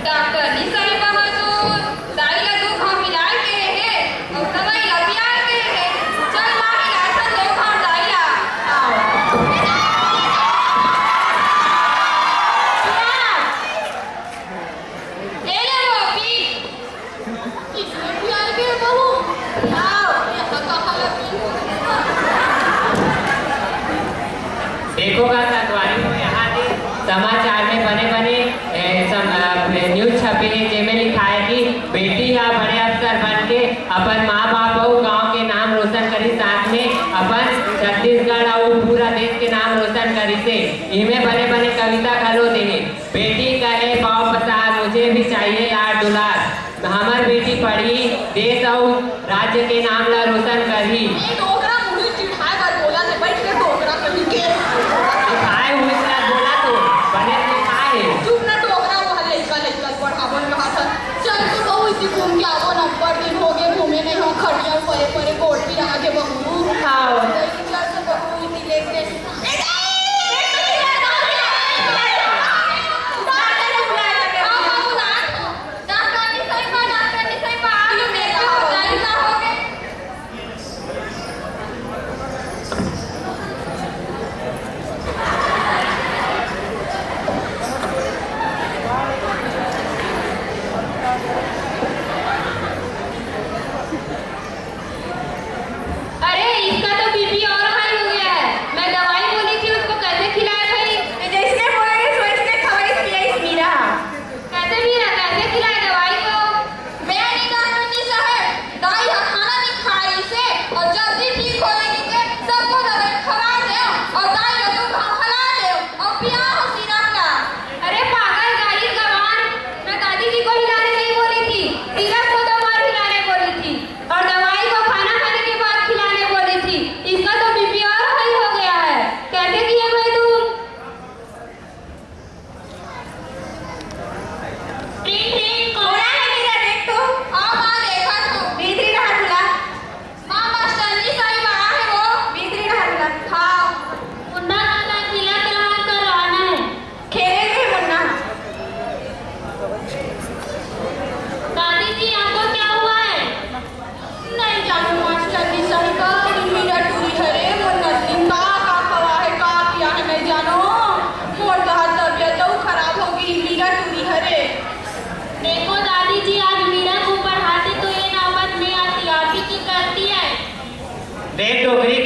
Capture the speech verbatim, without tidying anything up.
Doctor निसरी बहादुर, दाई ला दू घांव मिलाय के हे, अउ दवाई ला पियाय के हे। चल माँ, मिलाथन दू घांव दाई ला। ए ले वो पी। इसमें भी आ गए बहू। आओ, यहाँ कहाँ लगी? देखो गा संगवारी हो, यहाँ के समाचार में बने बने, ए, सम-, अ, न्यूज छपे हे, जेमे लिखाय हे कि बेटी ह बड़े अफसर बन के अपन माँ बाप अउ गांव के नाम रोशन करिस, साथ में अपन छत्तीसगढ़ अउ पूरा देश के नाम रोशन करिस हे। इमे बने बने कविता घलो दे हे। बेटी कहे पाँव पसार, मुझे भी चाहिए लाड दुलार। हमर बेटी पढ़ी, देश अउ राज्य के नाम ला रोशन करही। ए डोकरा, मुड़ी चिढ़ाए बर बोला थे, बैठ के डोकरा कहीं के। चिढ़ाए हुए ला बोला तो, बने सिखाए। चुप ना डोकरा, वो लइका लइका पढ़ावन रहा था। चल तो बहू, इसी घूम के आवो ना, बड़ दिन हो गए घूमे नहीं हो, खटिया परे परे गोड़ पिरा के बहू। हाँ। चल तो बहू, इसी लेके अरे, इसका तो बीपी और हाई हो गया है। मैं दवाई बोली थी, उसको कैसे खिलाए भाई? जैसने बोले, वैसने खवाई पियाई मीरा। कैसे मीरा, कैसे खिलाए दवाई को? मैं नहीं डॉक्टर नहीं साहब, दाई हा खाना नहीं खाई से और जल्दी ठीक हो जाएगी के सबको दवाई खवा दे और दाई का तो घाव हला दे और पिया हो सिरप ला। अरे पागल, गाली गवार, मैं दादी जी को हिलाने नहीं बोली थी, सिरप को दो बार हिलाने बोली थी और दवाई को खाना खाने के बाद खिलाने बोली थी। इसका तो बीपी और हाई हो गया है। कैसे किए भाई तुम? टिंग टिंग, कोन हे मीरा, देख तो। हाँ माँ, देखत हूँ। भीतरी डहर बुला। माँ, मास्टरनी साहब आ हे वो। भीतरी डहर बुला। हाँ। मुन्ना दादा खिलत रहा तो रहना है। खेले में मुन्ना। दादी जी, आपको क्या हुआ है? नहीं जानू मास्टरनी साहब, मीरा टूरी हरे, मोर नतनी का, का खवा है, का पिया है, नहीं जानू। मोर तो तबीयत तो खराब होगी, मीरा टूरी हरे। देखो दादी जी, आज मीरा को पढ़ाते तो ये नौबत नहीं आती, आप ही की गलती है। देख डोकरी,